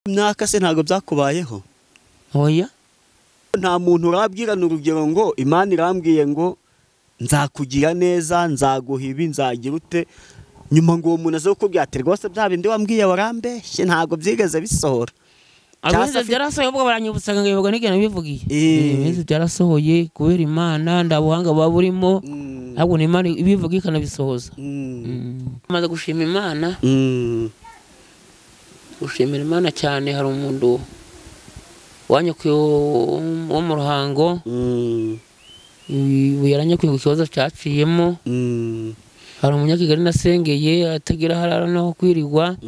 Myaka se ntabwo byakubayeho? Oya. Nta muntu urabwirana urugero ngo Imana irambwiye ngo nzakugira neza, nzaguha ibi, nzagira ute, nyuma ngo uwo muntu aze kukubwira ati rwose bya bindi wambwiye warambeshye ntabwo byigeze bisohora. Abize byarasohoye ubwo baranyibutsaga ngo ibivuga nigena bivugiye. Ibize byarasohoye kubera Imana ndabuhanga buba burimo, ahubwo ni Imana ibivuga ikanabisohoza. Maze gushima Imana. Gushimira Imana cyane. Hari umuntu wanyakuye wo mu Ruhango, yaranyakuye ku kibazo cyaciyemo. Hari umunyakigali nasengeye atagira harara no kwirirwa.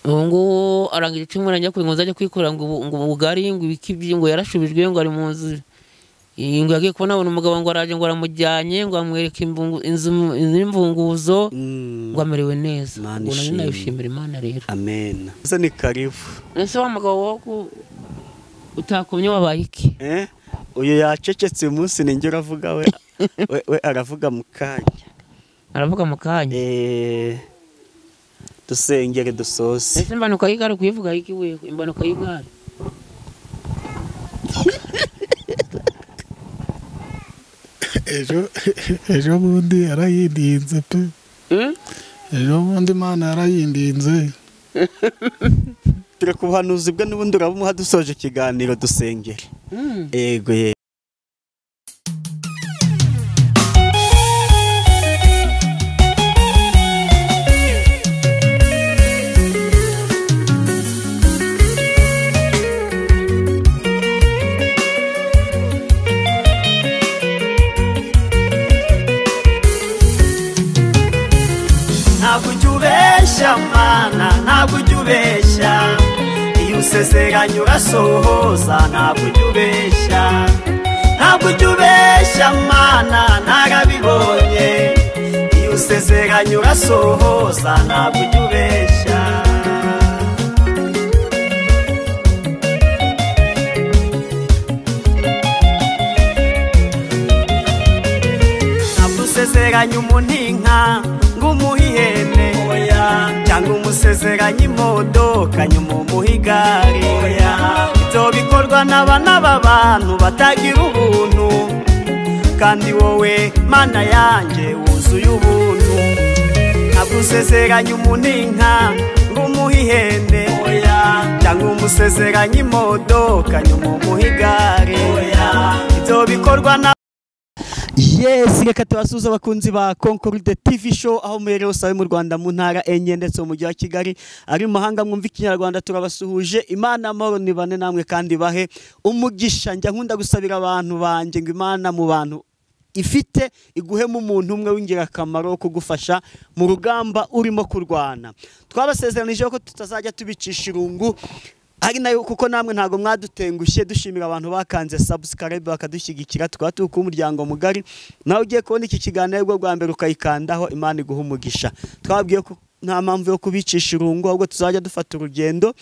Ubu ngubu arangije icyumweru ajya ngo nzajya kwikorera ngo ubugari ngo ibiki ngo yarashubijwe ngo ari mu nzu, ngo yagiye kubona abona umugabo ngo araje ngo aramujyanye ngo amwereka inzu n'imfunguzo ngo amerewe neza. Ubwo nanjye nabishimira Imana rero. Amen. Ese ni karibu. Ese wa mugabo wo utakomye wabaye iki? Uyu yacecetse uyu munsi ni njye uravuga we we aravuga mu kanya. Aravuga mu kanya. Dusengere dusoze. Ese imbanuka y'igare kuyivuga iki we? Imbanuka y'igare. Ejo bundi yarayindinze pe. Ejo bundi Imana yarayindinze. Turi ku buhanuzi bwe n'ubundi urabumuha dusoje ikiganiro dusengere. Yego ye. Ntabwo ujya ubeshya Mana, ntabwo ujya ubeshya, iyo usezeranye urasohoza, ntabwo ujya ubeshya. Ntabwo ujya ubeshya Mana, narabibonye, iyo usezeranye urasohoza, ntabwo ujya ubeshya. Ntabwo usezeranye umuntu inka ngo umuhe ihene, cyangwa umusezeranye imodoka nyuma umuhe igare. Ibyo bikorwa n'abana b'abantu batagira ubuntu, kandi wowe Mana yanjye wuzuye ubuntu. Ntabwo usezeranye umuntu inka ngo umuhe ihene, cyangwa umusezeranye imodoka nyuma umuhe igare. Ibyo bikorwa na Yes, reka tubasuhuze abakunzi ba Concorde TV show aho muherereye hose mu Rwanda mu ntara enye ndetse mu mujyi wa Kigali, ari mu mahanga mwumva ikinyarwanda turabasuhuje. Imana amahoro nibane namwe kandi bahe umugisha. Njya nkunda gusabira abantu banjye ngo Imana mu bantu ifite iguhemo umuntu umwe w'ingirakamaro wo kugufasha mu rugamba urimo kurwana. Twabasezeranije ko tutazajya tubicisha irungu, ari nayo kuko namwe ntago mwadutengushye. Dushimira abantu bakanze subscribe bakadushyigikira, tukaba turi ku muryango mugari. Nawe ugiye kubona iki kiganiro bwo bwa mbere ukayikandaho, Imana iguha umugisha. Twabwiye ko nta mpamvu yo kubicisha irungu, ahubwo tuzajya dufata urugendo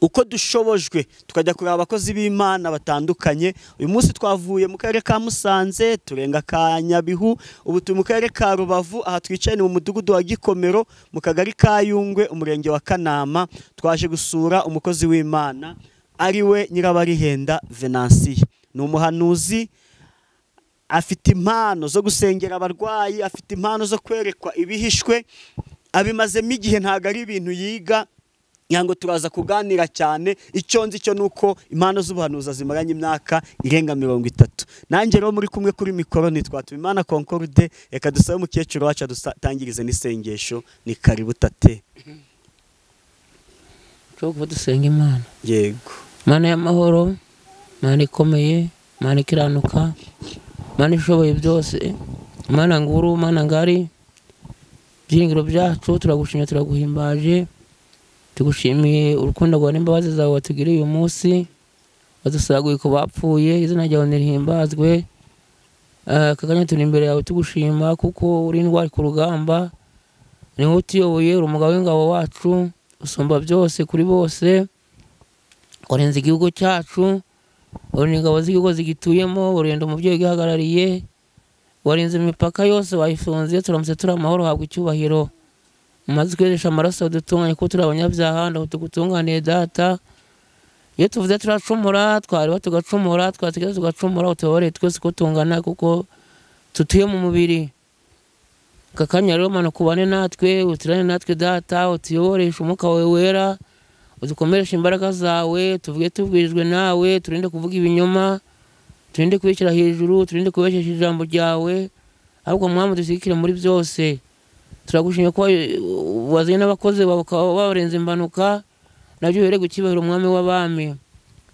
uko dushobojwe tukajya kureba abakozi b'Imana batandukanye. Uyu munsi twavuye mu karere ka Musanze turenga ka Nyabihu, ubu turi mu karere ka Rubavu. Aha twicaye ni mu mudugudu wa Gikomero mu kagari ka Yungwe umurenge wa Kanama. Twaje gusura umukozi w'Imana ari we Nyirabarihenda Venansiya. Ni umuhanuzi, afite impano zo gusengera abarwayi, afite impano zo kwerekwa ibihishwe, abimazemo igihe, ntabwo ari ibintu yiga. Nyango turaza kuganira cyane. Icyo nzi cyo nuko impano z'ubuhanuzi zimaranye imyaka irenga 30. Nanjye rero muri kumwe kuri mikoro nitwa Imana Concorde. Reka dusabe umukecuru wacu adutangirize n'isengesho. Ni karibu tate. Cyo kuva dusenga Imana. Yego. Mana y'amahoro, Mana ikomeye, Mana ikiranuka, Mana ishoboye byose, Mana nguru, Mana ngari, byiringiro byacu turagushimye, turaguhimbaje. Tugushimiye urukundo rwawe n'imbabazi zawe watugiriye uyu munsi, wadusaguye ku bapfuye, izina ryawe nirihimbazwe. Aka kanya turi imbere yawe tugushima kuko uri intwari ku rugamba, ni wowe utuyoboye, uri umugabo w'ingabo wacu, usumba byose kuri bose, warinze igihugu cyacu, urinda ingabo z'igihugu zigituyemo, urinda umubyeyi ugihagarariye, warinze imipaka yose wayifunze. Turamutse turi amahoro, habwa icyubahiro. Umaze kweresha amaraso dutunganye ko turi abanyabyaha, ndagutunganiye data. Iyo tuvuze turacumura, twareba tugacumura, twatekereza tugacumura, utubabarire twese ko tungana kuko tutuye mu mubiri. Aka kanya rero Mana kubane natwe, uturane natwe data, utuyoboreshe umwuka wawe wera, udukomereshe imbaraga zawe, tuvuge tubwirijwe nawe, turinde kuvuga ibinyoma, turinde kubishyira hejuru, turinde kubeshyesha ijambo ryawe, ahubwo Mwami dushyigikire muri byose. Turagushimye ko wazanye n'abakozi bawe bakaba babarenze impanuka, nabyo uhere gukibahira umwami w'abami.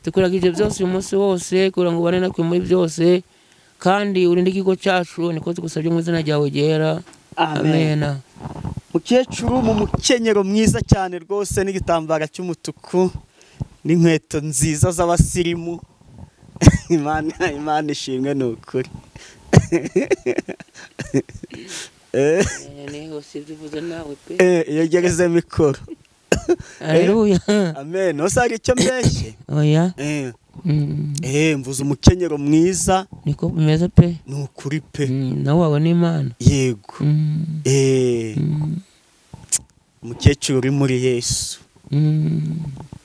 Tukuragije byose uyu munsi wose kugira ngo ubane natwe muri byose, kandi urinde ikigo cyacu, niko tugusabye mu izina ryawe ryera. Amen. Mukecuru mu mukenyero mwiza cyane rwose, n'igitambara cy'umutuku n'inkweto nziza z'abasirimu. Imana ishimwe ni ukuri. Yegereze mikoro. Haleluya. Amen. Osari icyo mbeshye? Oya. Mvuze umukenyero mwiza. Niko bimeze pe. Ni ukuri pe. Nawe wawe ni Imana. Yego. Umukecuru uri muri Yesu.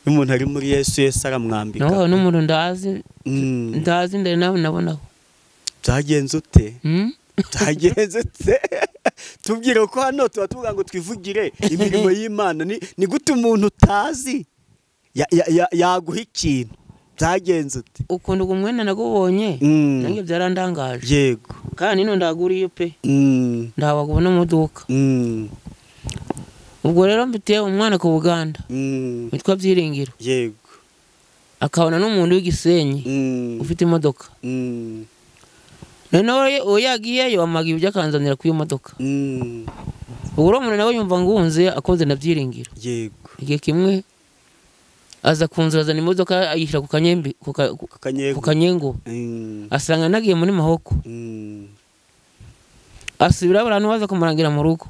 Umuntu ari muri Yesu, Yesu aramwambika. Nawe n'umuntu ndazi. Ndazi ndari nawe nabonaho. Byagenze ute? Byagenze ute? Tubwire ko hano tuba tuvuga ngo twivugire imirimo y'Imana. Ni gute umuntu utazi yaguha ikintu? Byagenze ute? Ukuntu umwenda nagubonye nange byarandangaje. Yego. Kandi nino ndaguriye pe. Ndawagubona mu duka. Ubwo rero mfite umwana ku Buganda witwa Byiringiro. Yego. Akabona n'umuntu w'igisenyi ufite imodoka. Noneho uwo yagiyeyo amaga ibyo akanzanira ku imodoka. Ubwo umuntu nawe yumva ngunze akoze na Byiringiro. Yego. Igihe kimwe aza kunzura azana imodoka ayishyira ku kanyembe ku kanyengo. Asanga nagiye muri Mahoko. Asubira abantu baza kumurangira mu rugo.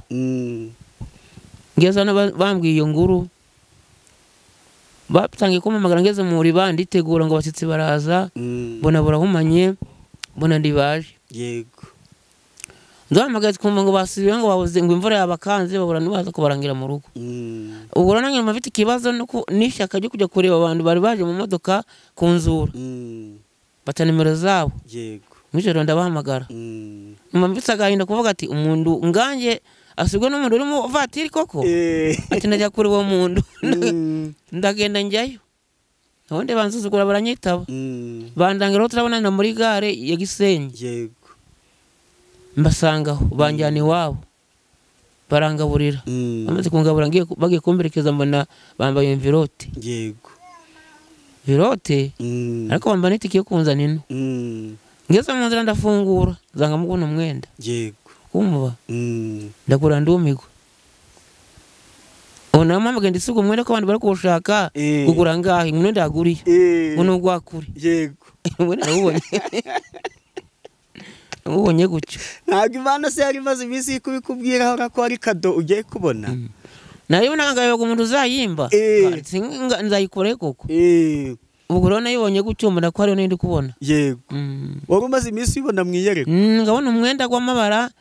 Ngeze hano bambwiye iyo nguru, batangiye kumpamagara ngeze mu riba nditegura ngo abashyitsi baraza, mbona burahumanye, mbona ndibaje. Yego. Ndahamagaye twumva ngo basubiye ngo babuze ngo imvura yabakanze babura nibaza kubarangira mu rugo. Ubwo rero nanjye mfite ikibazo n'ishyaka ryo kujya kureba abantu bari baje mu modoka kunzura. Bata nimero zabo. Yego. Mw'ijoro ndabahamagara. Nyuma mfite agahinda kuvuga ati umuntu nganjye asigwe n'umuntu uri mu vatiri koko. Ati ndajya kuri uwo muntu. Ndagenda njyayo. Ubundi bansuzugura baranyitaba. Bandangira aho turabonana muri gare ya Gisenyi. Yego. Mbasangaho banjyana iwabo barangaburira. Bamaze kungabura ngiye bagiye kumberekeza mbona bambaye envelope. Yego. Envelope ariko bambaye n'itike yo kunzana ino. Ngeze mu nzira ndafungura zanga mubona umwenda. Yego. Kumva. Ndakura ndumigwa. Ona mama genda isugo umwenda ko abantu bari kuwushaka kugura ngahe umwenda yaguriye. Uno gwakuri. Yego. Umwenda nawubonye. Ubonye gutyo. Ntabwo Imana se yari imaze iminsi kubikubwira aho ko ari kado ugiye kubona. Nayo nangaye umuntu uzayimba. Nzayikore koko. Ubwo rero nayibonye gutyo mbona ko hariyo n'indi kubona. Yego. Wari umaze iminsi ubona mwiyereka. Ngabona umwenda gw'amabara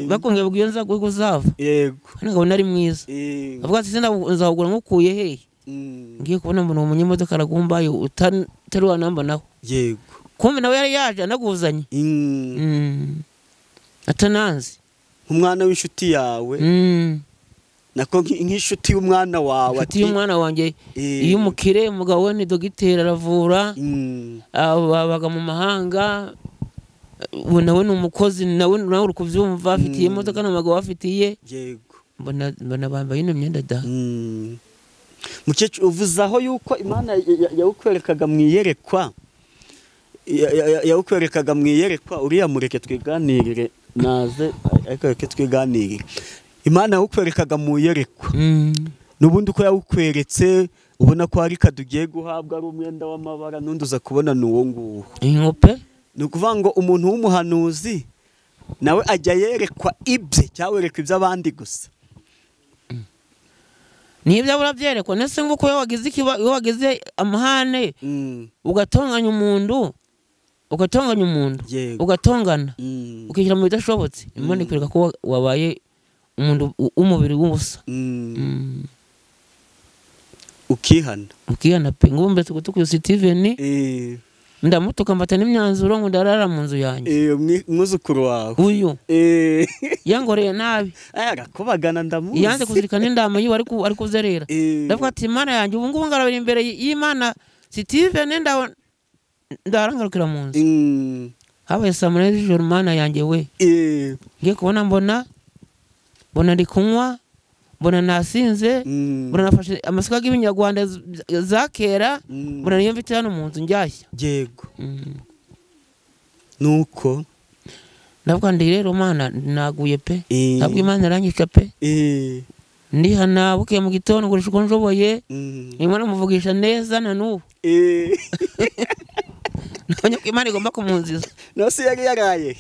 bakongera ubwiyo nza guzava. Yego. Ngabona ari mwiza. Avuga ati nzawugura nkukuye hehe. Ngiye kubona mbona umunyemodoka aragumbaye utari wanambonaho. Yego. Kumbe nawe yari yaje anaguzanye. Atananzi. Umwana w'inshuti yawe. Nako nk'inshuti y'umwana wawe. Inshuti y'umwana wanjye iyo umukire umugabo we ni dogiteri aravura. Abaga mu mahanga. Nawe ni umukozi nawe uri kubyumva afitiye imodoka n'umugabo afitiye. Yego. Mbona bambaye ino myenda da. Mukecuru uvuzaho yuko Imana yawukwerekaga mu iyerekwa. Yawukwerekaga mu iyerekwa uriya mureke twiganirire naze ariko reke twiganirire. Imana yawukwerekaga mu iyerekwa. Nubundi uko yawukweretse ubona ko ari kado ugiye guhabwa ari umwenda w'amabara nundi uza kubona ni uwo nguwo. Inkope? Ni ukuvuga ngo umuntu w'umuhanuzi nawe ajya yerekwa ibye cyangwa yerekwa iby'abandi gusa. Nibyo urabyerekwa nese nguko iyo wagize iyo wagize amahane ugatonganya umuntu ugatonganya umuntu ugatongana ukishyira mu bidashobotse Imana ikwereka ko wabaye umuntu w'umubiri w'ubusa. Ukihana. Ukihana pe, ngo mbese gutuka Steven. Ndamutuka mfata n'imyanzuro ngo ndarara mu nzu yanjye. Umwuzukuru wawe. Uyu. Yangoreye nabi. Arakubagana ndamuzi. Yanze kuzirikana indama yiwe ari kuzerera. Ndavuga ati Imana yanjye ubu ngubu ngarabira imbere y'Imana Steven ndarangarukira mu nzu. Habaye saa 8 z'ijoro Imana yanjye we. Ngiye kubona mbona ndi kunywa, mbona nasinze, mbona nafashe amasuka y'ibinyarwanda za kera, mbona niyo mfite hano mu nzu njyashya. Yego. Nuko ndavuga ndi rero Mana naguye pe, ntabwo Imana iranyica pe. Ndihana buke mu gitondo ngurisha uko nshoboye, Imana muvugisha neza na n'ubu. Nabonye ko Imana igomba kumunziza. Nose yari yaraye.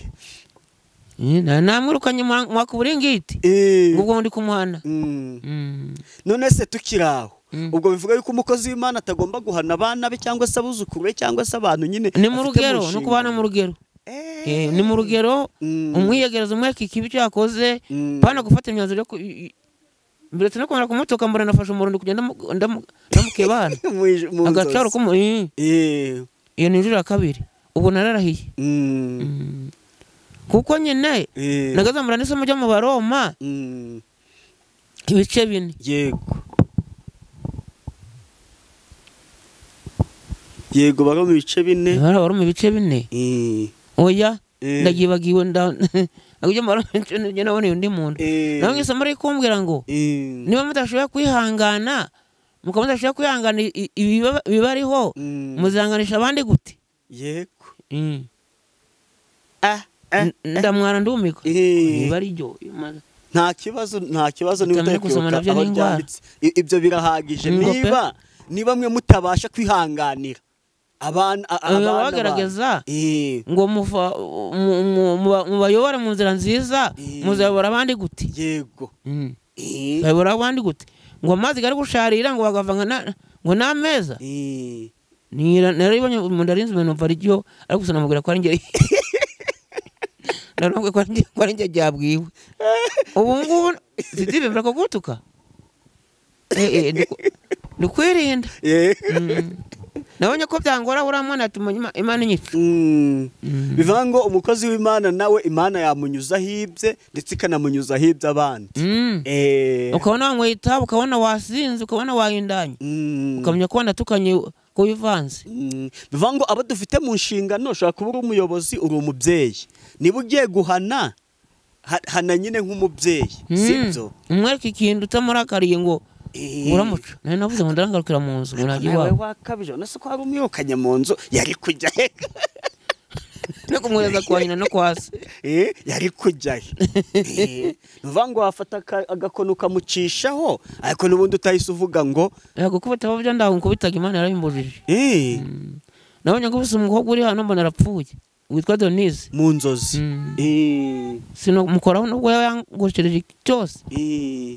Namwirukanye mwaka uburingiti. Ubwo ndi kumuhana. None se tukiraho ubwo bivuga yuko umukozi w'Imana atagomba guhana abana be cyangwa se abuzukuru be cyangwa se abantu nyine. Ni mu rugero, no kubana mu rugero. Ni mu rugero, umwiyegereza umweka ikibi cyakoze, pana gufata imyanzuro yo mbere no kumara kumutuka mbona nafashe umurundi kugenda ndamukebana. Agacaro ko iyo ni injira kabiri. Ubwo nararahiye. Kuko nyine nagazamura n'isomo ryo mu Baroma ibice 4. Yego. Yego Baroma ibice 4. Baroma ibice 4. Oya ndagibagiwe ndagujya mu Baroma nje nabone undi muntu. Nawe isomo riri kumbwira ngo niba mudashoboye kwihangana, mukaba mudashoboye kwihangana ibibariho, muzanganisha abandi gute? Yego. Ndamwara ndumika. Niba ari ryo nta kibazo, nta kibazo niba utari aho ryanditse ibyo birahagije. Niba mwe mutabasha kwihanganira abana bagerageza ngo mubayobore mu nzira nziza, muzayobora abandi gute? Yego. Bayobora abandi gute? Ngo amazi gari gusharira ngo bagavanga ngo n'ameza. Naribonye umuntu arinze numva ari ryo, ariko gusa namubwira ko ari njye. Narubwo ko ari njye byabwiwe. Ubu ngubu Steve mbra kugutuka. Ndikwirinda. Nabonye ko byangora uriya mwana atuma Imana inyica. Bivuga ngo umukozi w'Imana nawe Imana yamunyuza hibye ndetse ikanamunyuza hibye abandi. Ukabona wanyweye itabi, ukabona wasinze, ukabona wahindanye, ukamenya ko wanatukanye ko wivanze. Bivuga ngo abo dufite mu nshingano, ushobora kuba uri umuyobozi, uri umubyeyi, niba ugiye guhana hana nyine nk'umubyeyi, sibyo? Umwereke ikintu utamurakariye ngo uramuca. Nari navuze ngo ndarangarukira mu nzu ngo najye iwawe. Wakabije none se ko hari umwirukanye mu nzu yari kujya he? No kumwohereza kwa nyina no kwa se. Yari kujya he? Nuvuga ngo wafata agakono ukamucishaho, ariko n'ubundi utahise uvuga ngo gukubita aho byo ndaho nkubitaga Imana yarabimbujije. Nabonye ngo ubuse umukobwa uri hano mbona arapfuye witwa Denise mu nzozi. Sino mukoraho nubwo yangoshereje cyose.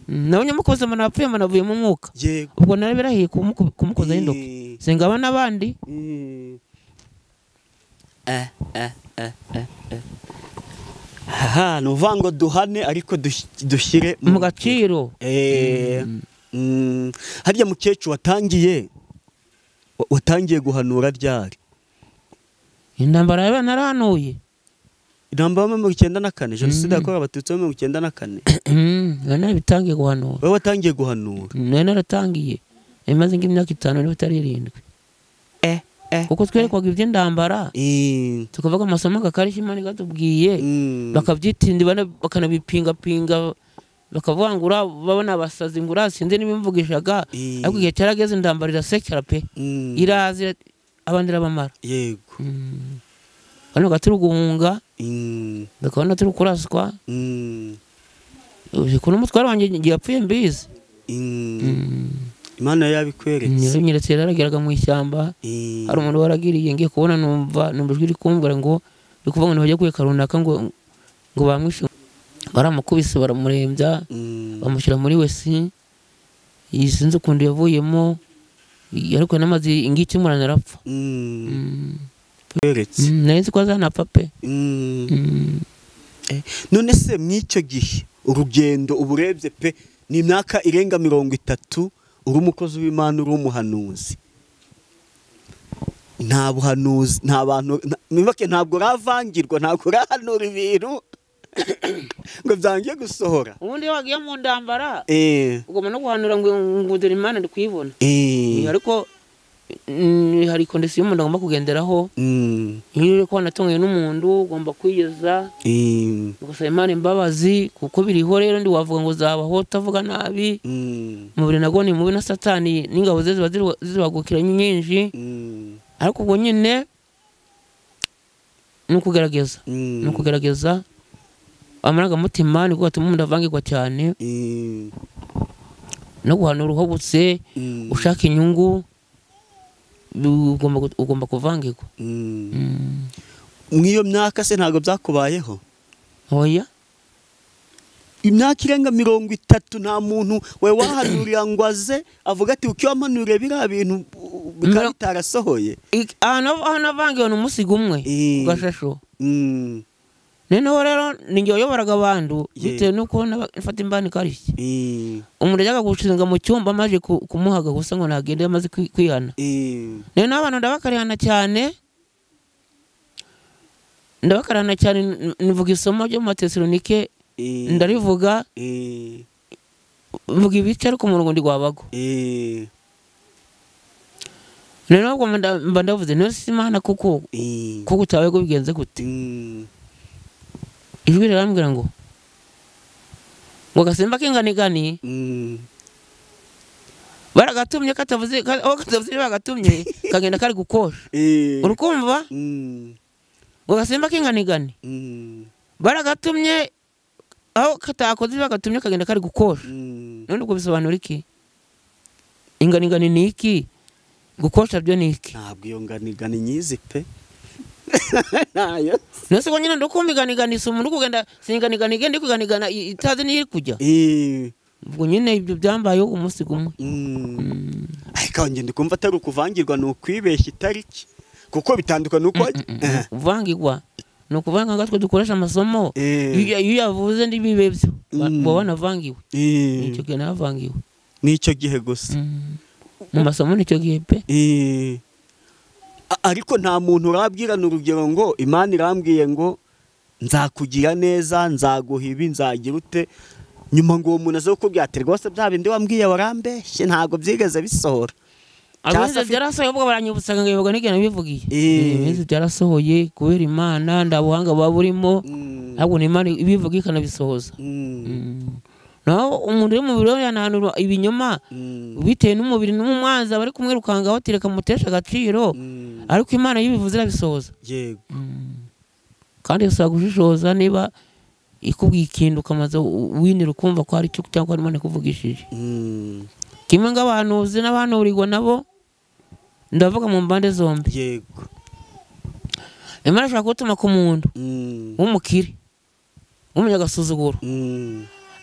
Nabonye mukoze mbona apfuye mbona avuye mu mwuka. Ubwo narabirahiye kumukoza indoke. Singaba n'abandi. Aha nuvuga ngo duhane ariko dushyire mu gaciro. Harya mukecuru watangiye guhanura ryari? Intambara yabaye narahanuye. Intambara ya 1994, jenoside yakorewe Abatutsi ya 1994. Nari guhanura. Wowe watangiye guhanura? Nari naratangiye. Imaze nk'imyaka 5 niba itari 7. Kuko twerekwaga iby'intambara, tukavuga amasomo gakarishye Imana ikatubwiye, bakabyitinda bakanabipingapinga, bakavuga ngo babona abasazi ngo urasinze n'ibimvugishaga, ariko igihe cyarageze intambara irasekera pe, iraza abandi irabamara. Yego. Hano turi guhunga, bakabona turi kuraswa. Ukuntu umutwaro wanjye yapfuye mbizi. Imana yabikweretse. Yanyeretse yarageraga mu ishyamba. Hari umuntu waragiriye ngiye kubona numva ijwi rikumbwira ngo bikuvuga ngo bajye kweka runaka ngo bamwishe. Baramukubise baramurembya, bamushyira muri wesi. Sinzi ukuntu yavuyemo, ariko namaze ingiki murana arapfa. Kweretse. Nari nzi ko azanapfa pe. None se mw'icyo gihe Urugendo uburebye pe ni imyaka irenga 30 uri umukozi w'Imana, uri umuhanuzi. Nta buhanuzi, nta bantu nibake, ntabwo uravangirwa, ntabwo urahanura ibintu ngo byangiye gusohora. Ubundi wagiye mu ndambara ugomba no guhanura ngo dore Imana ndi kuyibona. Ariko hari kondisiyo umuntu agomba kugenderaho. Iyo uri kubona atunguye n'umuntu ugomba kwiyeza, ugasaba Imana imbabazi, kuko biriho rero ndi wavuga ngo uzabaho utavuga nabi. Umubiri nago ni mubi na Satani n'ingabo ze ziba zibagukira nyinshi. Ariko ubwo nyine ni ukugerageza, ni ukugerageza amarangamutima niko gatuma umuntu avangirwa cyane. No guhanura uhubutse ushaka inyungu ugomba kuvangirwa. Mw'iyo myaka se ntabwo byakubayeho? Oya. Imyaka irenga 30 nta muntu we wahanurira ngo aze avuga ati ukiyo wamanuriye biriya bintu bikaba bitarasohoye. Ahantu navangiwe ni umusigo umwe ku gashasho. Noneho rero ninjye wayoboraga abantu bitewe n'uko nafata imbani ikarishye. Umuntu yajyaga gushinga mu cyumba amaze kumuhaga gusa ngo ntagende yamaze kwihana. Noneho abantu ndabakarihana cyane, ndabakarihana cyane, nivuga isomo ryo mu Matesalonike ndarivuga, mvuga ibice ariko umurongo ndi gwabago. Noneho ubwo mba ndavuze niyo si Imana kuko kuko utabaye ko bigenze gute. Ijwi rirambwira ngo gasimba k'inganigani baragatumye katavuze, aho katavuze bagatumye kagenda kari gukosha. Urukumva ngo gasimba k'inganigani baragatumye aho katakoze bagatumye kagenda kari gukosha. None ubwo bisobanura iki? Inganigani ni iki? Gukosha byo ni iki? Ntabwo iyo nganigani nyizi pe. Nayo. Nese ko nyine ndokumbiganiganisa umuntu kugenda singanigani igenda kuganigana itazi niyo kujya. Ubwo nyine ibyo byambayeho umunsi gumwe. Ariko njye ndikumva atari ukuvangirwa ni ukwibeshya itariki, kuko bitandukana uko uvangirwa ni ukuvanga ngatwe dukoresha amasomo. Iyo yavuze ndibibebyo baba banavangiwe. Nicyo gihe navangiwe. Nicyo gihe gusa. Mu masomo nicyo gihe pe. Ariko nta muntu urabwirana urugero ngo Imana irambwiye ngo nzakugira neza, nzaguha ibi, nzagira ute, nyuma ngo uwo muntu aze kukubwira ati rwose bya bindi wambwiye warambeshye ntabwo byigeze bisohora. Abize byarasohoye ubwo baranyibutsaga ngo ibivuga nigena bivugiye. Ibize byarasohoye kubera Imana ndabuhanga buba burimo, ntabwo ni Imana ibivuga ikanabisohoza. Naho umuntu uri mu biro yanahanura ibinyoma bitewe n'umubiri n'umwanzi bari kumwirukanga batireka mutesha agaciro, ariko Imana yibivuze irabisohoza. Yego. Kandi usaba gushishoza niba ikubwiye ikintu ukamaze winira ukumva ko hari icyo cyangwa Imana ikuvugishije. Kimwe ng'abahanuzi n'abahanurirwa nabo ndavuga mu mbande zombi. Yego. Imana ishobora gutuma ku muntu w'umukire w'umunyagasuzuguro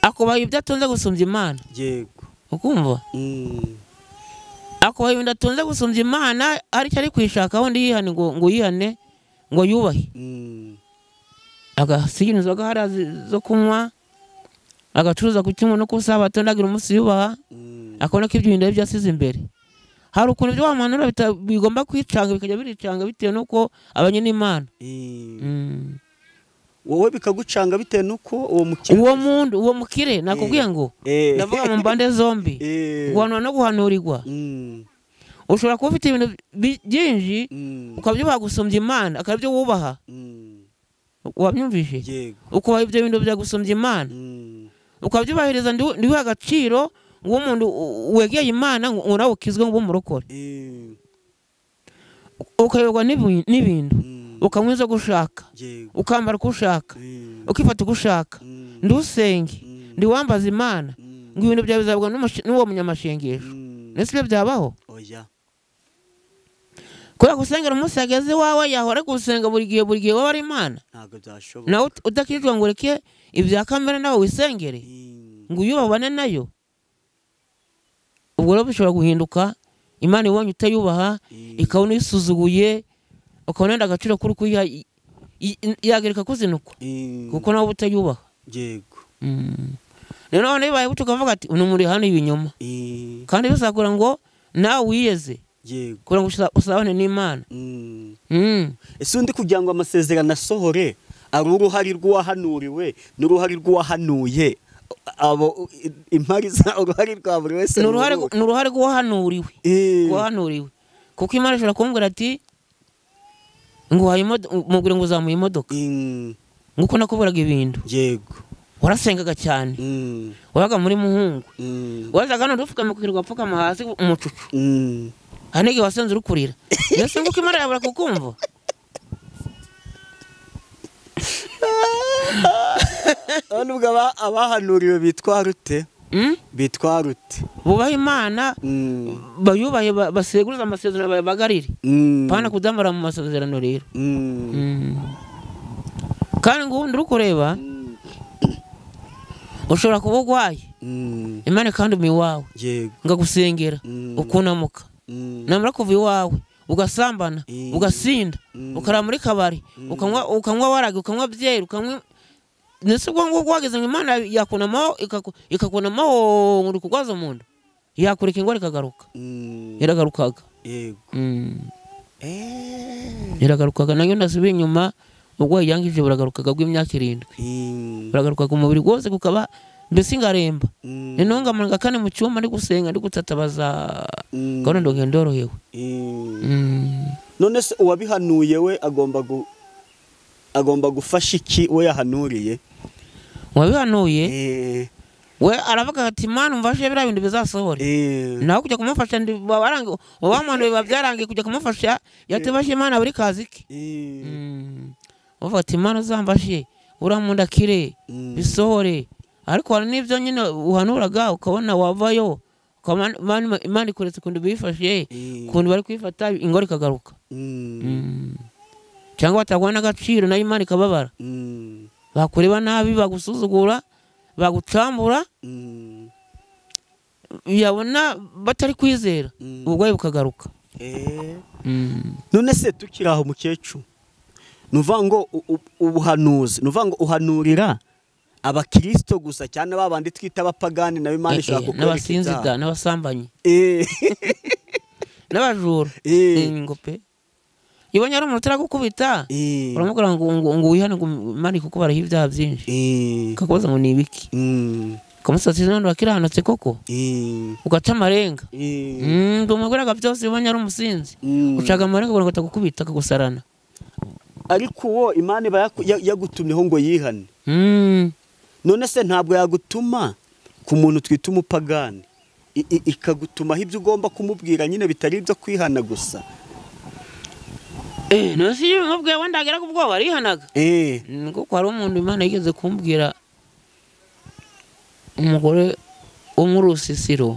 akubaha ibyo atunze gusumbya Imana. Yego. Ukumva? Akubaha ibintu atunze gusumbya Imana aricyo ari kwishakaho ndi yihane ngo yihane ngo yubahe. Agasiga inzoga hariya zo kunywa, agacuruza ku cyumweru no ku sabato ndagira umunsi yubaha, akabona ko ibyo bintu ari byo asize imbere. Hari ukuntu ibyo wamanura bigomba kwicanga bikajya biricanga bitewe n'uko abanye n'Imana. Wowe bikagucanga bitewe nuko uwo mukire, uwo muntu, uwo mukire nakubwiye ngo ndavuga mu mbande zombi, guhanura no guhanurirwa. Ushobora kuba ufite ibintu byinshi ukabyubaha gusumbya Imana, akabyo wubaha. Wabyumvise? Ukubaha ibyo bintu byagusumbya Imana, ukabyubahiriza ndiwe agaciro ngo umuntu wegeye Imana ngo nawe ukizwe ngo umurokore. Ukayoborwa n'ibintu, ukanywa inzoga ushaka, ukambara uko ushaka, ukifata uko ushaka, ndusenge, ndiwambaza Imana ngo ibintu byawe bizabwa n'uwo munyamashengesho. Nese ibyo byabaho? Oya. Kubera gusengera umunsi yageze iwawe yahora gusenga buri gihe buri gihe waba ari Imana. Ntabwo byashoboka. Nawe udakijwe ngo ureke ibya kamere nawe wisengere ngo uyubabane nayo. Ubwo rero bishobora guhinduka Imana ibonye utayubaha ikabona uyisuzuguye, ukabona wenda agaciro kuri kuyiha yagereka kuzinukwa kuko nawe utayubaha. Yego. Rero none bibaye gutyo ukavuga ati uno muri hano ibinyoma. Kandi bisakura ngo nawe wiyeze. Yego. Kugira ngo usabane n'Imana. Ese undi kugira ngo amasezerano asohore ari uruhari rw'uwahanuriwe n'uruhari rw'uwahanuye, abo impari za uruhari rwa buri wese ni uruhare rw'uwahanuriwe. Rw'uwahanuriwe. Kuko Imana ishobora kumbwira ati ngo mubwire ngo uzamuye imodoka. Nguko nakuburaga ibintu. Yego. Warasengaga cyane. Wabaga muri muhungu. Wazaga hano ndupfukama kukirirwa apfukama hasi umucucu. Hari n'igihe wasenze uri kurira. Mbese nguko Imana yabura kukumva. Nubwo abahanuriwe bitwa rute? Bitwa rute? Bubaha Imana, bayubahe, baseguruza amasezerano bayabagarire. Pana kudamara mu masezerano rero. Kandi ngo ubundi uri kureba ushobora kuba urwaye. Imana kandi umi iwawe. Yego. Ngagusengera, ukunamuka. Namara kuva iwawe ugasambana, ugasinda, ukarara muri kabari, ukanywa waragi, ukanywa byeri, ukanywa. Nese ubwo ngubwo wageze ngo Imana yakunamaho ikakunamaho ngo kugwaza mu nda. Yakureka ingwara ikagaruka. Iragarukaga. Yego. Iragarukaga nayo ndasubiye inyuma ubwo yangije buragarukaga bw'imyaka 7. Buragarukaga umubiri wose kukaba mbese ngaremba. Ninonga manga kane mu cyumba ndi gusenga ndi gutatabaza. Gahunda ndonge ndorohewe. None se uwabihanuye we agomba gufasha iki we yahanuriye? Uwabihanuye we aravuga ati Imana umfashe biriya bintu bizasohore. Naho kujya kumufasha ndi barangi uwamuntu biba byarangiye kujya kumufasha yatubashe Imana buri kazi ke. Uvuga ati Imana uzamfashe uramunda kire bisohore. Ariko hari n'ibyo nyine uhanuraga ukabona wavayo Imana ikuretse ukuntu bifashe, ukuntu bari kwifata ingore ikagaruka. Cyangwa batagwa n'agaciro nayo Imana ikababara. Bakureba nabi, bagusuzugura, bagucambura, yabona batari kwizera uburwayi bukagaruka. None se tukiri aho mukecuru, nuvuga ngo ubuhanuzi, nuvuga ngo uhanurira abakristo gusa cyane babandi twita abapagani nayo Imana ishaka kukwereka n'abasinzi da n'abasambanyi n'abajura ngo pe ibonye ari umuntu utaragukubita uramubwira ngo wihane ngo Imana ikukubaraho ibyaha byinshi, ikakubaza ngo ni ibiki, ukamusatira none wakiranutse koko, ugaca amarenga. Umubwiraga byose ibonye ari umusinzi ucaga amarenga kugira ngo atagukubita akagusarana. Ariko uwo Imana iba yagutumyeho ngo yihane. None se ntabwo yagutuma ku muntu twita umupagani, ikagutumaho ibyo ugomba kumubwira nyine bitari ibyo kwihana gusa? None se iyo umubwiye wenda agera ku bwoba arihanaga. Kuko hari umuntu Imana yigeze kumbwira, umugore wo muri Rusisiro,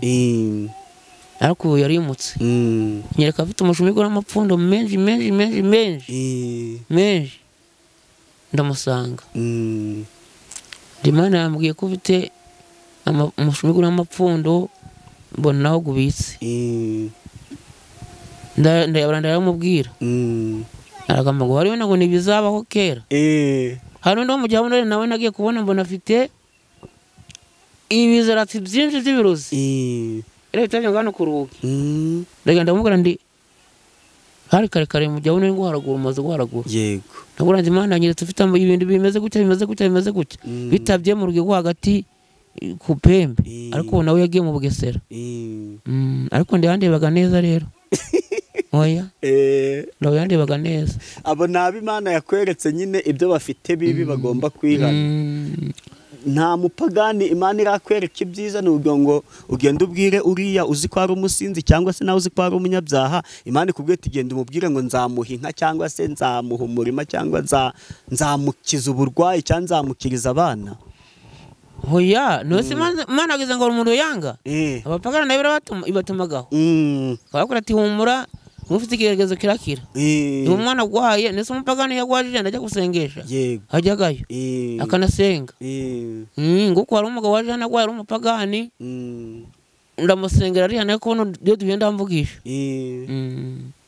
ariko ubu yarimutse, nyereka afite umushumi w'amapfundo menshi menshi menshi menshi menshi, ndamusanga. Imana yambwiye ko ufite umushumi w'amapfundo mbona naho gubitse. Ndayabara ndayamubwira. Aragamba ngo hariho ngo ntibizabaho kera. Hari undi wo mu gihe nawe nagiye kubona mbona afite ibizaratsi byinshi by'ibirozi. Rero bitabye ngo hano ku rugi. Ndagenda ndamubwira ndi hari kare kare mu gihe ubona guharagura umaze guharagura. Yego. Ndabona ndi Imana yanyeretse ufite ibintu bimeze gutya bimeze gutya bimeze gutya. Bitabye mu rugi rwo hagati ku pembe. Ariko nawe yagiye mu Bugesera. Ariko ndiyandebaga neza rero. Oya. Nawe yandebaga neza. Abo nabi Imana yakweretse nyine ibyo bafite bibi bagomba kwihana. Nta mupagani Imana irakwereka ibyiza, n'ubwo ngo ugende ubwire uriya uzi ko ari umusinzi cyangwa se nawe uzi ko ari umunyabyaha, Imana ikubwiye iti genda umubwire ngo nzamuha inka cyangwa se nzamuha umurima cyangwa nzamukiza uburwayi cyangwa nzamukiriza abana. Oya, nose Imana ageze ngo umuntu yanga. Abapagani nayo ibatumagaho. Bakora ati humura mufite ikigeregezo kirakira. Uwo mwana agwaye, nese umupagani yagwajije ndajya gusengesha. Yego. Ajyagayo. Akanasenga. Nguko hari umugabo waje hano agwaye ari umupagani. Ndamusengera arihana ariko iyo duhuye ndamvugisha.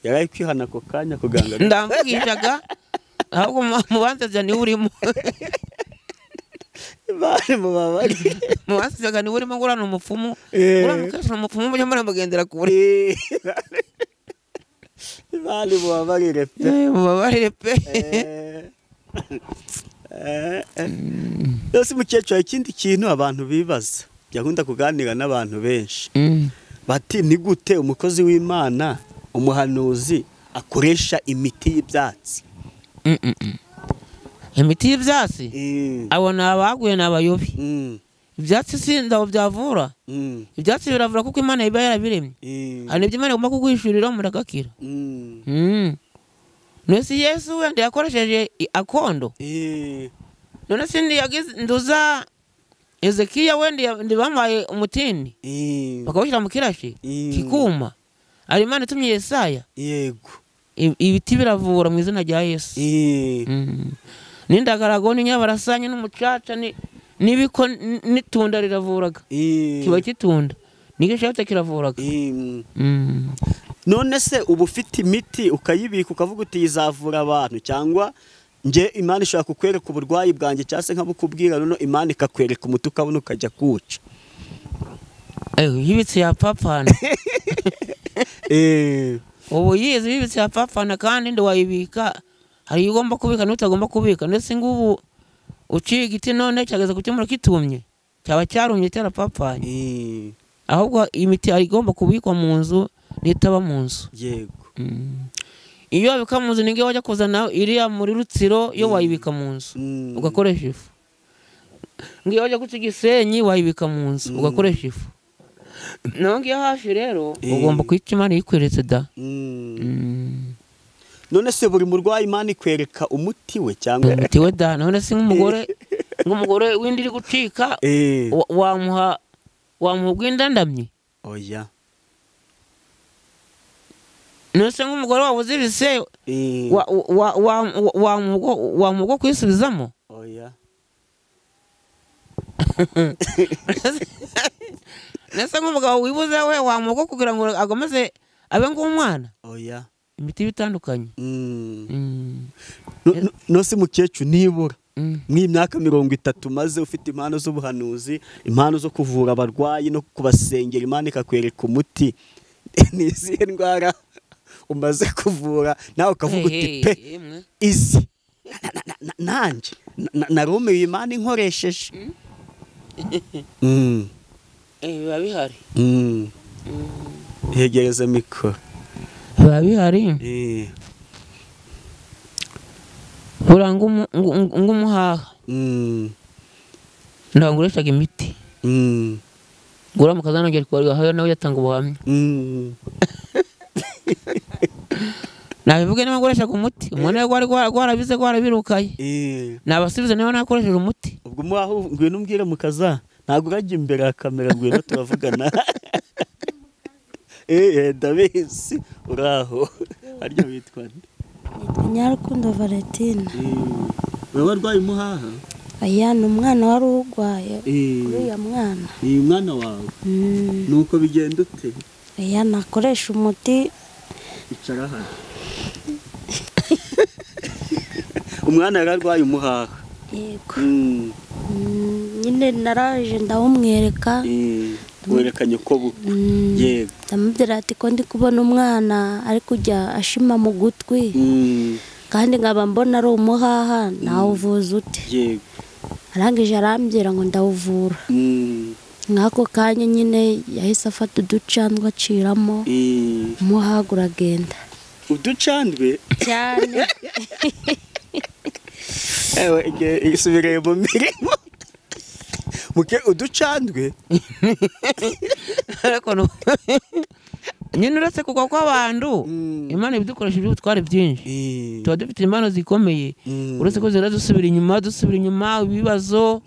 Yaraye kwihana ako kanya kuganga. Ndamvugishaga ahubwo mubanza niwe urimo. Imana mubabarire. Mu basebyaga niwe urimo ngurana umupfumu. Uriya mukecuru umupfumu mujya muramugendera kure. Imana mubabarire pe. Mubabarire pe. Yose mukecuru, ikindi kintu abantu bibaza, yakunda kuganira n'abantu benshi bati ni gute umukozi w'Imana umuhanuzi akoresha imiti y'ibyatsi? Imiti y'ibyatsi abo ni abaguye ni abayobi. Ibyatsi si ndabo byavura. Ibyatsi biravura kuko Imana iba yarabiremye. Hari ibyo Imana igomba kuguhishurira muragakira. None Yesu wenda yakoresheje akondo. None si nduza Ezekiya wenda ndibamuhaye umutini bakawushyira mu kirashi kikuma. Ari Imana itumye Yesaya. Yego. Ibiti biravura mu izina rya Yesu. N'indagarago n'inyabarasanya n'umucaca n'ibiko n'itunda riravuraga. Kiba kitunda. N'igishatse kiravuraga. None se ubu ufite imiti ukayibika ukavuga uti izavura abantu, cyangwa nge Imana ishobora kukwereka uburwayi bwanjye cyangwa se nkabukubwira none Imana ikakwereka umuti ukabona ukajya kuwuca? Yibitse yapfapfana. Ubu yize yibitse yapfapfana kandi ndi wayibika. Hari iyo ugomba kubika n'utagomba kubika. Ndetse ngubu uciye igiti none cyageze gukemura kitumye, cyaba cyarumye cyarapfapfanye. Ahubwo imiti ari igomba kubikwa mu nzu n'itaba mu nzu. Yego. Iyo wabika mu nzu ninge wajya kuzana iriya muri Rutsiro, iyo wayibika mu nzu ugakoresha ifu. Ngiyo wajya guca Gisenyi wayibika mu nzu ugakoresha ifu. Naho ngiyo hafi rero ugomba kwica Imana yikweretse da. None se buri murwayi Imana ikwereka umuti we cyangwa umuti we da? None se nk'umugore w'indi iri gucika wamuha ubw'indandamye? Oya. None se nk'umugore wabuze ibise wamuha kwisubizamo? Oya. Nese nk'umugabo wibuze we wamuha kugira ngo agomeze abe nk'umwana? Oya. Imiti bitandukanye. Nose mukecuru nibura mw'imyaka 30 maze ufite impano z'ubuhanuzi, impano zo kuvura abarwayi no kubasengera, Imana ikakwereka umuti, ni izihe ndwara umaze kuvura nawe ukavuga uti pe izi nanjye narumiwe Imana inkoresheje? Biba bihari. Hegereza mikoro. Biba bihari. Buriya ng'umuhaha ntabwo ngureshaga imiti. Ngura mukazanongera kubarwa nawe yatanga ubuhamya. Nabivuge niba ngureshaga umuti, umuntu wari gwarabize gwarabirukaye. Nabasubiza niba nakoresheje umuti. Ubwo umuhaha ngwino umbwire mukaza, ntabwo urajya imbere ya kamera, ngwino turavugana. Ndabizi uraho. Harya witwa nde? Nitwa Nyarukundo Valentine. Wewe warwaye umuhaha? Aya ni umwana wari urwaye. Uriya mwana. Ni umwana wawe? Nuko bigenda ute? Aya nakoresha umuti. Icara hano. Umwana yararwaye umuhaha. Yego. Nyine naraje ndawumwereka. Werekanye ko bukwe. Yego. Ndamubwira ati ko ndi kubona umwana ari kujya ashima mu gutwi. Kandi nkaba mbona ari umuhaha, nawuvuza ute? Yego. Arangije arambwira ngo ndawuvura. Nk'ako kanya nyine yahise afata uducandwe aciramo. Umuhaha uragenda. Uducandwe? Cyane. Ewe isubire mu mirimo. Muke uducandwe. Ariko no nyine uretse kugwa kw'abantu, Imana ibidukoresha iby'ubutware byinshi. Tuba dufite impano zikomeye. Uretse ko zira dusubira inyuma, dusubira inyuma ibibazo,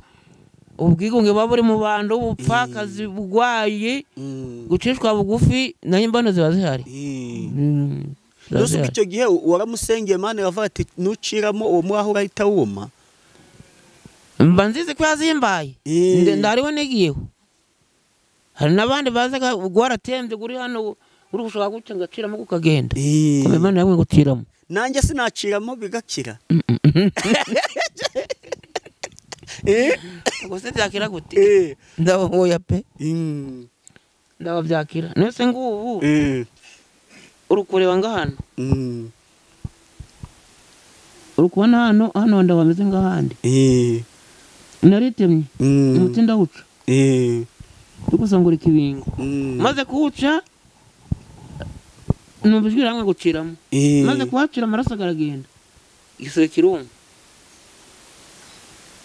ubwigunge buba buri mu bantu, ubupfakazi, ubugwayi, gucishwa bugufi, nayo impano ziba zihari. Nose icyo gihe waramusengeye Imana iravuga ati nuciramo uwo muhaha urahita wuma? Mba nzizi ko yazimbaye. Ndariho nigiyeho. Hari n'abandi bazaga gwaratembye guri hano uri gushaka guca ngaciramo kukagenda. Kome Imana yamwe gutiramo. Nanjye sinaciramo bigakira. Ubwo se byakira gute? Ndabahoya pe. Ndababyakira. Nese ngubu uri kureba ngahano. Uri kubona hano hano ndabameze ngahandi. Naritemye. Umuti ndawuca. Ndugusangura ikibingo. Maze kuwuca numva ijwi riramwe guciramo. Maze kuhacira amaraso aragenda. Igisebe kiruma.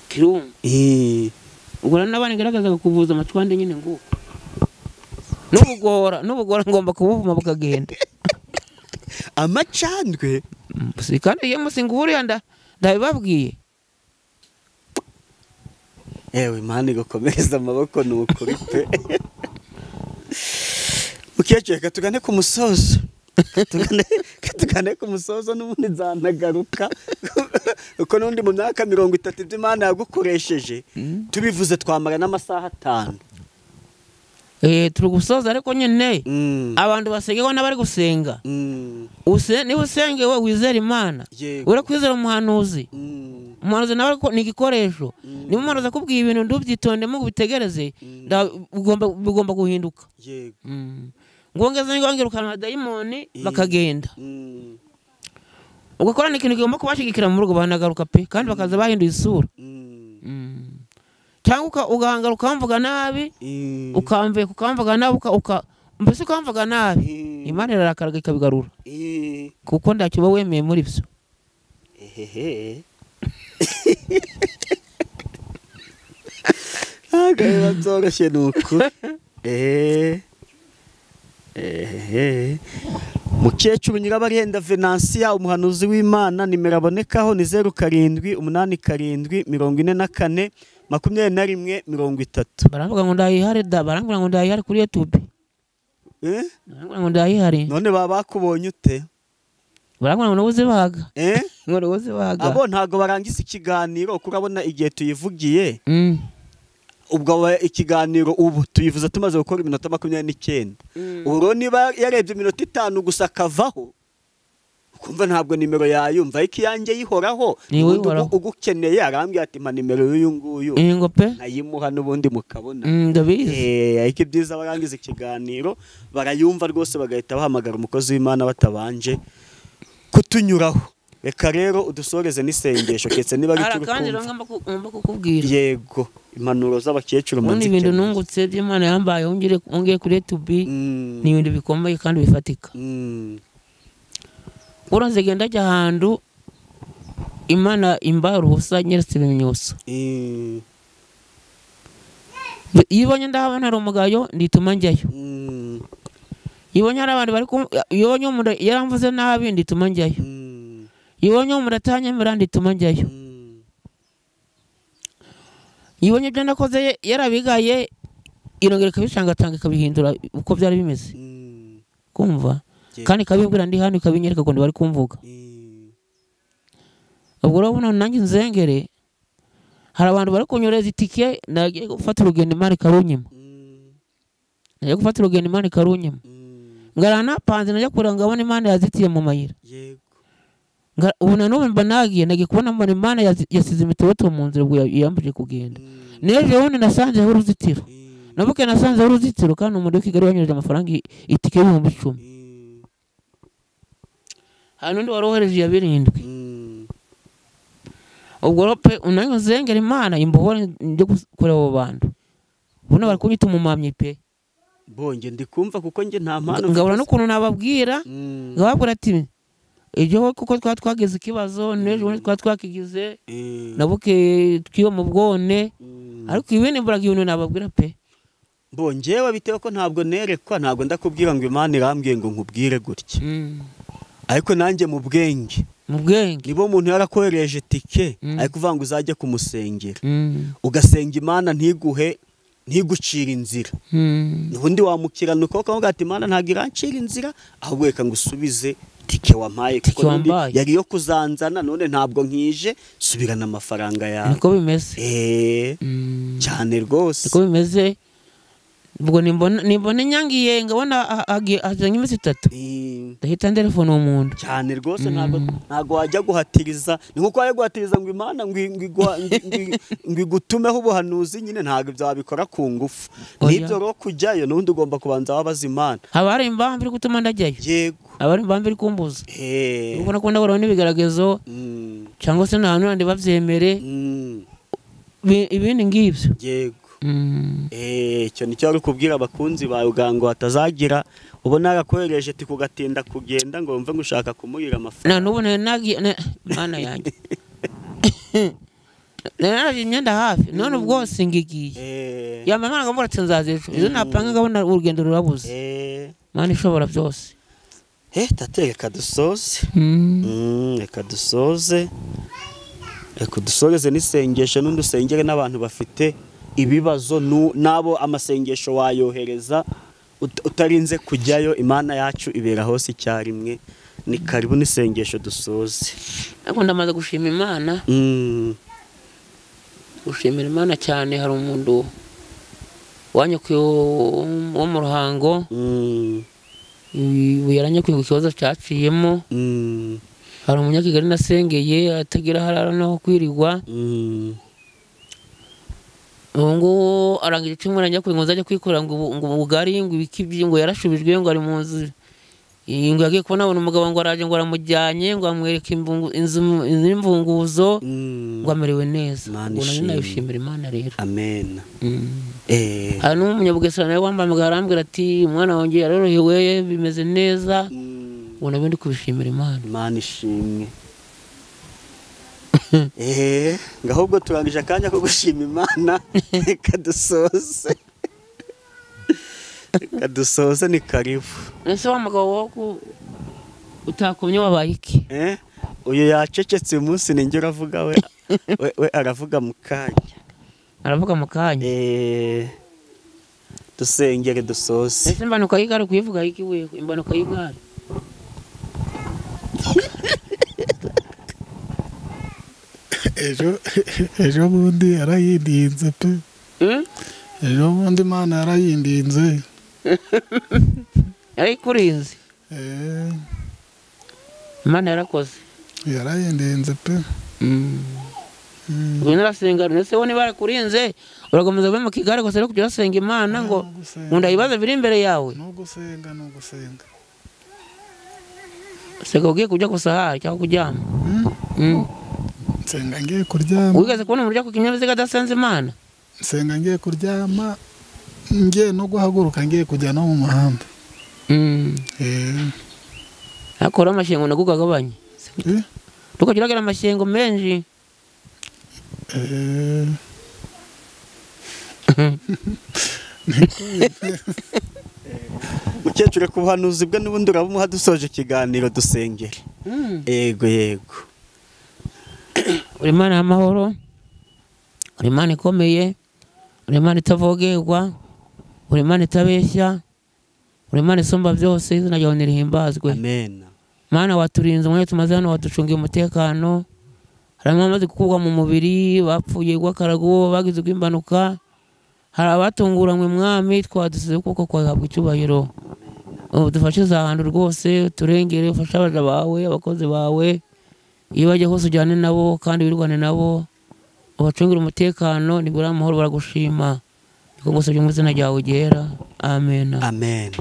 Kiruma. Ubwo rero n'abana ngaragazaga kuvuza amacwande nyine nguko. N'ubugora ngomba kubuvuma bukagenda. Amacandwe? Kandi iyo musi nguriya ndabibabwiye. Ewe Imana igukomereze amaboko ni ukuri pe. Mukecuru reka tugane ku musozo. Tugane ku musozo n'ubundi nzanagaruka. Uko n'undi mu myaka 30 ibyo Imana yagukoresheje tubivuze twamara n'amasaha 5. Turi gusoza ariko nyine abantu basengewe n'abari gusenga. Niba usengewe wizera Imana, urakwizera umuhanuzi. Umuhanuzi nawe ni igikoresho. Niba umuhanuzi akubwiye ibintu ndubyitondemo ngo ubitegereze, bigomba guhinduka. Ngo ngeze ngirukana abadayimoni bakagenda. Ugakora n'ikintu kigomba kubashigikira mu rugo banagaruka pe, kandi bakaza bahinduye isura. Cyangwa ugahangara ukamvuga nabi, ukamveka ukamvuga nabi, mbese ukamvuga nabi, Imana irarakaraga ikabigarura. Kuko ntacyo uba wemeye muri byo. Ntabwo biba byoroshye ni ukuri. Mukecuru Nyirabarihenda Venansiya umuhanuzi w'Imana, nimero abonekaho ni 07 87 44 21 30. Baravuga ngo ndayihare da, barambwira ngo ndayihare kuri YouTube. Barambwira ngo ndayihare. None baba bakubonye ute? Barambwira ngo nabuze baga. Ngo nabuze baga. Abo ntago barangiza ikiganiro kurabona igihe tuyivugiye. Ubwo ikiganiro ubu tuyivuze tumaze gukora iminota 29. Ubu niba yarebye iminota 5 gusa akavaho, ukumva ntabwo nimero yayumva, ariko iyanjye yihoraho. Ugukeneye arambwira ati mpa nimero y'uyu nguyu, nkayimuha n'ubundi mukabona. Ndabizi. Ariko ibyiza barangiza ikiganiro barayumva rwose bagahita bahamagara umukozi w'Imana batabanje kutunyuraho. Reka rero udusoreze n'isengesho ketse niba ari cyo ngomba kukubwira. Yego, impanuro z'abakecuru manzi. Ibintu nungutse by'Imana yambaye ongeye kuri YouTube ni ibintu bikomeye kandi bifatika. Uranze genda ajya ahantu Imana imbaye uruhusa nyeretse ibimenyetso. Iyo ibonye ndahabona hari umugayo ndituma njyayo. Iyo ibonye hari abantu bari iyo ibonye umuntu yaramvuze nabi ndituma njyayo. Iyo ibonye umuntu atanyemera ndituma njyayo. Iyo ibonye ibyo nakoze yarabigaye irongera ikabishangatanga ikabihindura uko byari bimeze. Kumva? Kandi ikabibwira ndi hano ikabinyereka ngo bari kumvuga. Ubwo urabona nanjye nzengere hari abantu bari kunyoreza itike nagiye gufata urugendo Imana ikarunyima. Nagiye gufata urugendo Imana ikarunyima. Ngarana panze najya kuranga ngabona Imana yazitiye mu mayira. Yego. Ubu na n'ubu mba nagiye kubona mbona Imana yasize imitoto mu nzira ubwo yambuje kugenda. N'ejo bundi nasanzeho uruzitiro. Nabuke nasanzeho uruzitiro kandi umuntu w'i Kigali wanyoreje amafaranga itike y'ibihumbi 10. Hari n'undi warohereje iya 7. Ubwo rero pe unanyo nzengera Imana imbohore njye kureba abo bantu. Ubu bari kunyita umumamyi pe. Bonge ndikumva kuko nge nta mpano ngabura n'ukuntu nababwira ngababwira ati ejo kuko twa twageze ikibazo n'ejo bundi twa twakigize nabuke twiyo mu bwone, ariko ibindi mburaga ibintu nababwira pe. Bongewe bitewe ko ntabwo nerekwa, ntabwo ndakubwira ngo Imana irambwiye ngo nkubwire gutya. Ariko nanjye mu bwenge nibo umuntu yarakohereje tike ariko uvuga ngo uzajye kumusengera, ugasenga Imana ntiguhe ntigucira inzira. Ubundi wamukiranuka ukavuga ati Imana ntabwo irancira inzira, ahubwo reka ngusubize tike wampaye kuko yari yo kuzanzana none ntabwo nkije, subirana amafaranga yawe. Niko bimeze. Cyane rwose. Niko bimeze. Ubwo nimbona inyangiye ngabona azanye iminsi 3 ndahita ndelefona uwo muntu cyane rwose. Ntago wajya guhatiriza, ni nkuko wajya guhatiriza ngo Imana ngo igutumeho ubuhanuzi nyine, ntago ibyo wabikora ku ngufu. Nibyo rero kujyayo n'undi ugomba kubanza wabaza Imana. Haba hari impamvu iri gutuma ndajyayo? Yego, haba hari impamvu iri kumbuza. Ubona ko ndabona n'ibigaragazo cyangwa se nta n'andi babyemere ibindi ngibyo. Yego. Icyo nicyo wari kubwira abakunzi bawe ngo hatazagira ubona yarakohereje ati kugatinda kugenda ngo wumve ngo ushaka kumuhira amafaranga. Na n'ubu nari Mana yanjye nari imyenda hafi none ubwo singigiye yamama ngambura ati nzaza ejo, izo napanga ngabona urugendo rurabuze. Mana ishobora byose. Tate reka dusoze. Reka dusoze. Reka dusoreze n'isengesho n'undi usengere n'abantu bafite ibibazo nabo amasengesho wayohereza utarinze kujyayo. Imana yacu ibera hose icyarimwe. Ni karibu n'isengesho dusoze. Ariko ndamaze gushima Imana. Gushimira Imana cyane. Hari umuntu wanyakuye wo mu Ruhango, yaranyakuye ku kibazo cyaciyemo. Hari umunyakigali nasengeye atagira harara no kwirirwa. Ngo arangije icyumweru ajya ngo nzajya kwikora ngo ubugari ngo ibiki ngo yarashubijwe ngo ari mu nzu, ngo yagiye kubona abona umugabo ngo araje ngo aramujyanye ngo amwereke inzu n'imfunguzo ngo amerewe neza. Ngo nayishimira Imana rero. Amen. Hari n'umunyabugesera nawe wambamagara arambwira ati umwana wanjye yarorohewe bimeze neza. Ngo nabyo ndi kubishimira Imana. Imana ishimwe. Ngahubwo turangije akanya ko gushima Imana. Reka dusoze. Reka dusoze, ni karibu. Ese wa mugabo wo utakomye wabaye iki? Uyu yacecetse uyu munsi ninjye uravuga we. We aravuga mu kanya. Aravuga mu kanya. Dusengere dusoze. Ese imbanuka y'igare kuyivuga iki we? Imbanuka y'igare. Ejo bundi yarayindinze pe. Ejo bundi Imana yarayindinze. Yarayikurinze. Imana yarakoze. Yarayindinze pe. Ubwo narasenga nese wo niba yarakurinze urakomeza ube mu kigare gusa ariko kujya urasenga Imana ngo ndayibaza biri imbere yawe. No gusenga no gusenga. Sega ugiye kujya gusahara cyangwa kuryama. Nsenga ngiye kuryama. Wigeze kubona umuntu ujya ku kinyabiziga adasenze Imana? Nsenga ngiye kuryama, ngiye no guhaguruka ngiye kujya no mu muhanda. Akora amashengo nagugagabanye. Tukagiragira amashengo menshi. Mukecuru ku buhanuzi bwe n'ubundi urabumuha dusoje ikiganiro dusengere. Yego yego. Uri Imana y'amahoro, uri Imana ikomeye, uri Imana itavogerwa, uri Imana itabeshya, uri Imana isumba byose, izina ryawe nirihimbazwe. Amen. Mana waturinze umwanya tumaze hano, waducungiye umutekano. Hari abamaze gukurwa mu mubiri bapfuye gwakarago bagize imbanuka, hari abatunguranywe mwami twadusize kuko kwahabwa icyubahiro. Udufashe ahantu rwose, turengere, ufashe abaja bawe, abakozi bawe, iyo bajya hose ujyane nabo kandi wirwane nabo, ubacungire umutekano, nibura amahoro baragushima. Niko ngusabye mu izina ryawe ryera. Amen. Amen.